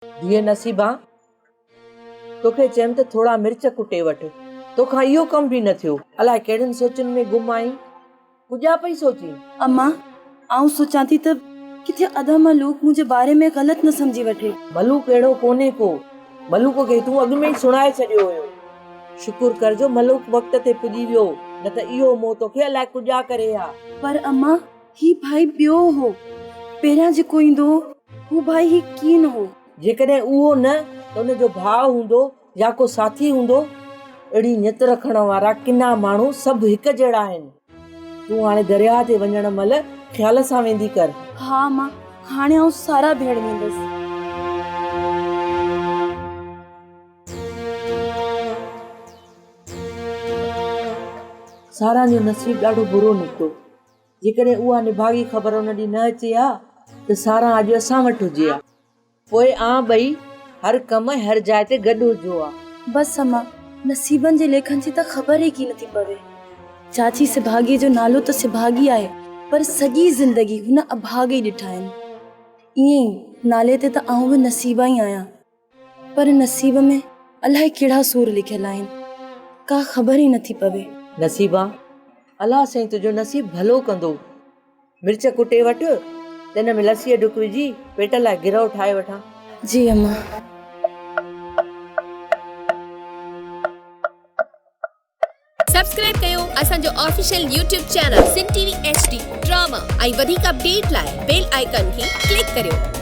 ڌيء نصيبان، توکي چيم ته ٿورا مرچ ڪٽي وٺ، توکان اهو ڪم به نه ٿيو. الاء ڪهڙين سوچن ۾ گم آهين، ڪجا پئي سوچين؟ اما، آئون سوچان ٿي ته ڪٿي ادا ملوڪ منهنجي باري ۾ غلط نه سمجهي وٺي. ملوڪ اهڙو ڪونهي ڪو. ملوڪ کي تون اڳ ۾ ئي سڻائي ڇڏيو هيو. شڪر ڪر جو ملوڪ وقت تي پڄي ويو، نه ته اهو منهن توکي الاء ڪجا ڪري ها. پر اما، هي ڀائي ٻيو هو. پهريان جيڪو ايندو هو، هو ڀائي هي ڪين هو. جيڪڏهن اهو نه ته ان جو ڀاء هوندو يا ڪو ساٿي هوندو. اهڙي نيت رکڻ وارا ڪنا ماڻهو سڀ هڪ جهڙا آهن. تون هاڻي درياهه تي وڃڻ مهل خيال سان ويندي ڪر. ها امان، هاڻي آئون سارا ڀيڻ ويندس. ساران جو نصيب ڏاڍو برو نڪتو. جيڪڏهن اها نڀاڳي خبر ان ڏينهن نه اچي ها ته ساران اڄ اسان وٽ هجي ها. پوء آن ٻئي هر ڪم ۽ هر جاء تي گڏ هجو ها. بس اما، نصيبن جي ليکن جي ته خبر ئي ڪين ٿي پوي. چاچي سڀاڳيء جو نالو ته سڀاڳي آهي پر سڄي زندگي هن اڀاڳ ئي ڏٺا آهن. ائين ئي نالي تي ته آئون به نصيبان ئي آهيان. پر نصيب ۾ الائي ڪهڙا سور لکيل آهن، ڪا خبر ئي نٿي پوي. نصيبان، الله سائين تنهنجو نصيب ڀلو ڪندو. مرچ ڪٽي وٺ ته ان ۾ لسيء ڍڪ وجهي پيٽ لاء گرهو ٺاهي وٺان. جي امان. سبسڪرائب ڪيو اسان جو official YouTube channel Sindh T V H D drama ۽ وڌيڪ اپڊيٽ لاء بيل آئيڪان کي ڪلڪ ڪريو.